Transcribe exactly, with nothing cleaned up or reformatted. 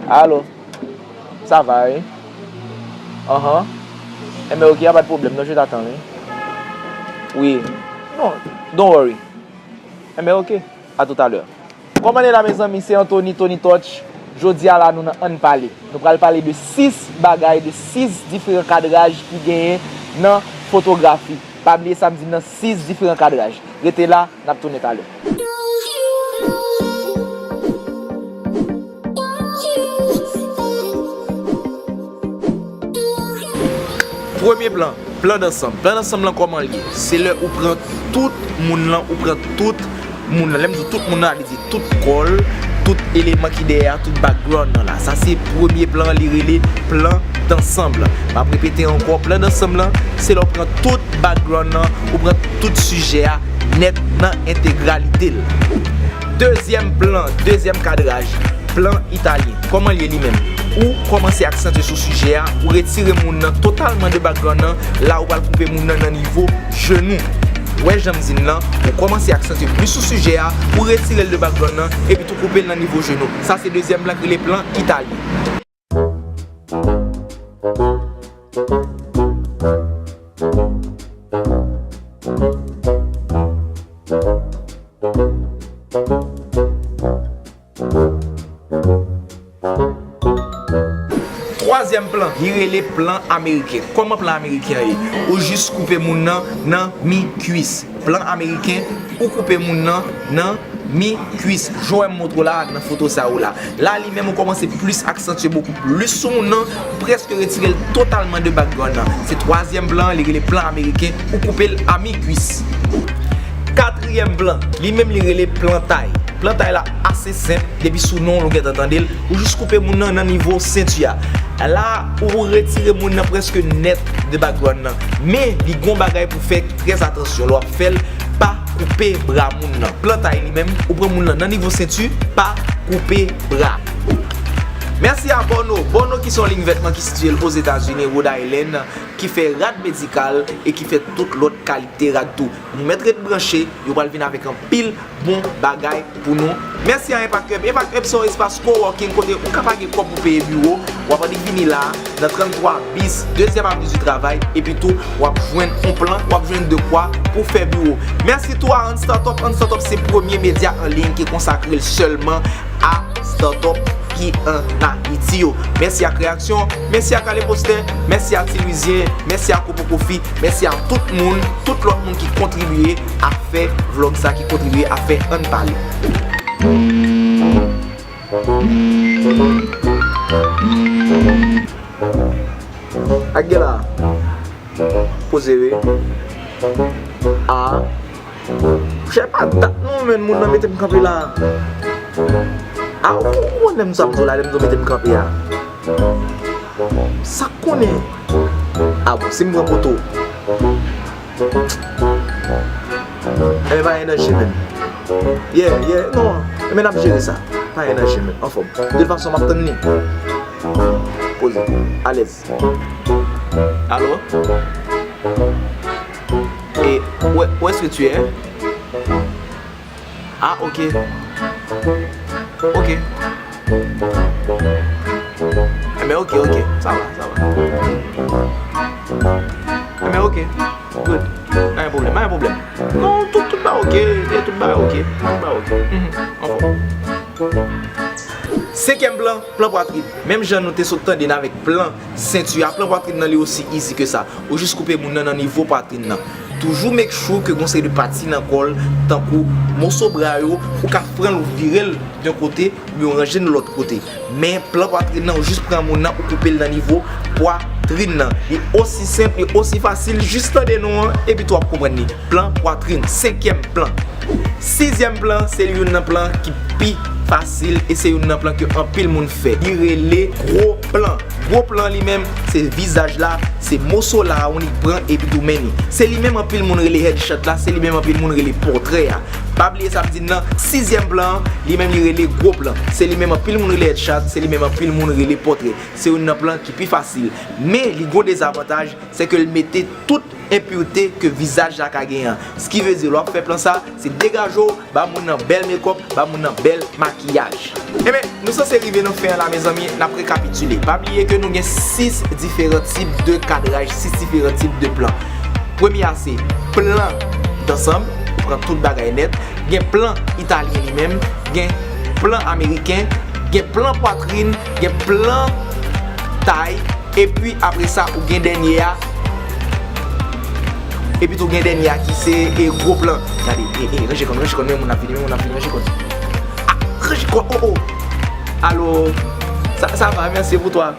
Alo. Sa va, wi. Anhan. Enben, ok, y a pa de pwoblèm, non, je t'attends, wi. Wi. Non, don't worry. Enben, ok. A tout à l'heure. Kòman nou ye la, mezanmi? Se Anthony, Tony Touch. Jodi a la, nou nan Ann Pale. Nou pral pale de sis bagay, de sis diferan kadraj ki genyen nan fotografi. Pa bliye sa m di nan sis diferan kadraj. Rete la, n ap tounen talè. Premye plan, plan dansanm. Plan dansanm lan kòman l ye? Se lè ou pran tout moun lan, ou pran tout moun lan. Lè m di tout moun lan, sa vle di tout kò l, tout eleman ki dèyè a, tout background lan la. Sa se premye plan, li rele plan dansanm lan. M ap repete ankò, plan dansanm lan, se lè w pran tout background lan, ou pran tout sijè a nèt nan entegralite l. Dezyèm plan, dezyèm kadraj, plan italyen. Kòman l ye li menm? Ou kòmanse aksantye sou sijè a, ou retire moun nan totalman de background nan, la ou pral koupe moun nan nan nivo jenou. Ou wè jan m di n lan, ou kòmanse aksantye plis sou sijè a, ou retire l de background nan, epi tou koupe l nan nivo jenou. Sa se dezyèm plan ki rele plan italyen. Twazyèm plan, li rele plan ameriken. Kòman plan ameriken an ye? Ou jis koupe moun nan nan mi kwis. Plan ameriken, ou koupe moun nan nan mi kwis. Jan w wè m montre w la nan foto sa yo la. La, li menm, ou kòmanse plis aksantye bokou plis sou moun nan, ou prèske retire l totalman de background nan. Se twazyèm plan an, li rele plan ameriken, ou koupe l a mi kwis. Katriyèm plan, li menm li rele plan tay. Plan tay la ase senp, depi sou non l ou gentan tande l, ou jis koupe moun nan nan nivo senti a. La, ou retire moun nan prèske nèt de background nan. Men, li gon bagay pou fè trè atansyon lè w ap fè l, pa koupe bra moun nan. Plan tay li menm, ou pran moun nan nan nivo senti, pa koupe bra. Mèsi a Bono. Bono ki se yon liy vètman ki sitiye l Ozetazini, Rhode Island, ki fè rad medikal e ki fè tout lòt kalite rad tou. Nou mèt ret branche, yo pral vin avèk anpil bon bagay pou nou. Mèsi a Impact Hub. Impact Hub se yon espas coworking kote ou ka pa gen kòb pou peye biwo, w ap annik vini la a, nan tranntwa bis, dezyèm avni di travay, epi tou, w ap jwenn yon plan, w ap jwenn dekwa pou fè biwo. Mèsi tou a An Startup. An Startup se premye medya an liy ki konsakre l sèlman a startup ki ann Ayiti yo. Mèsi ak Reaksyon, mèsi ak Ale Postè, mèsi a Ti Lwizyen, mèsi a Kopo Kofi, mèsi a tout moun, tout lòt moun ki kontribye a fè vlòg sa, ki kontribye a fè Ann Pale. Ak gen la. Poze wi. A. Chè pa dat non, men moun nan mete m kanpe la. A, ou konprann lè m sa m di w la, lè m di w mete m kanpe a. Sa k konnen? A bon, si m pran poto. Enben pa gen danje menm. Yeah, yeah, non. Enben n ap jere sa. Pa gen danje menm. Anfòm. De tout fason, m ap tann li. Poze. Alèz. Allô? Et où, où est-ce que tu es? Ah, ok. Ok. Enben, ok, ok. Sa va, sa va. Enben, ok. Good. Pa gen pwoblèm, pa gen pwoblèm. Non, tout, tout bagay ok. E tout bagay ok. Tout bagay ok. Mhm. Anfòm. Senkyèm plan, plan pwatrin. Menm jan nou te sot tande n avèk plan senti a, plan pwatrin nan li osi easy ke sa. Ou jis koupe moun nan nan nivo pwatrin nan. Toujou make sure ke gon seri de pati nan kò l, tankou moso bra yo, ou ka pran l, ou vire l yon kote, oubyen w ranje l lòt kote. Men plan pwatrin nan, ou jis pran moun nan, ou koupe l nan nivo pwatrin nan. Li osi senp, li osi fasil, jis tande non an, epi tou w ap konprann li. Plan pwatrin, senkyèm plan. Sizyèm plan, se youn nan plan ki pi fasil e se youn nan plan ke anpil moun fè. Li rele gwo plan. Gwo plan li menm, se vizaj la, se moso la a, ou nik pran epi tou men li. Se li menm anpil moun rele headshot la, se li menm anpil moun rele pòtrè a. Pa bliye sa m di n nan, sizyèm plan an, li menm li rele gwo plan. Se li menm anpil moun rele headshot, se li menm anpil moun rele pòtrè. Se youn nan plan ki pi fasil. Men li gon dezavantaj, se ke l mete tout enpirte ke vizaj la ka genyen an. Sa ki vle di, lè w ap fè plan sa, se degaje w, ba moun nan bèl mekòp, ba moun nan bèl makiyaj. Ebyen, nou sanse rive nan fen an la, mezanmi, n ap rekapitile. Pa bliye ke nou gen sis diferan tip de kadraj, sis diferan tip de plan. Premye a se plan dansanm, ou pran tout bagay nèt. Gen plan italyen li menm, gen plan ameriken, gen plan pwatrin, gen plan tay, epi apre sa, ou gen dènye a, epi tou gen dènye a ki se e gwo plan. Gade, e, e, ranje kòn, ranje kòn, men moun ap vini, men moun ap vini, ranje kòn. Ah, ranje kòn, oh, oh. Alo, sa, sa va, merci pour toi.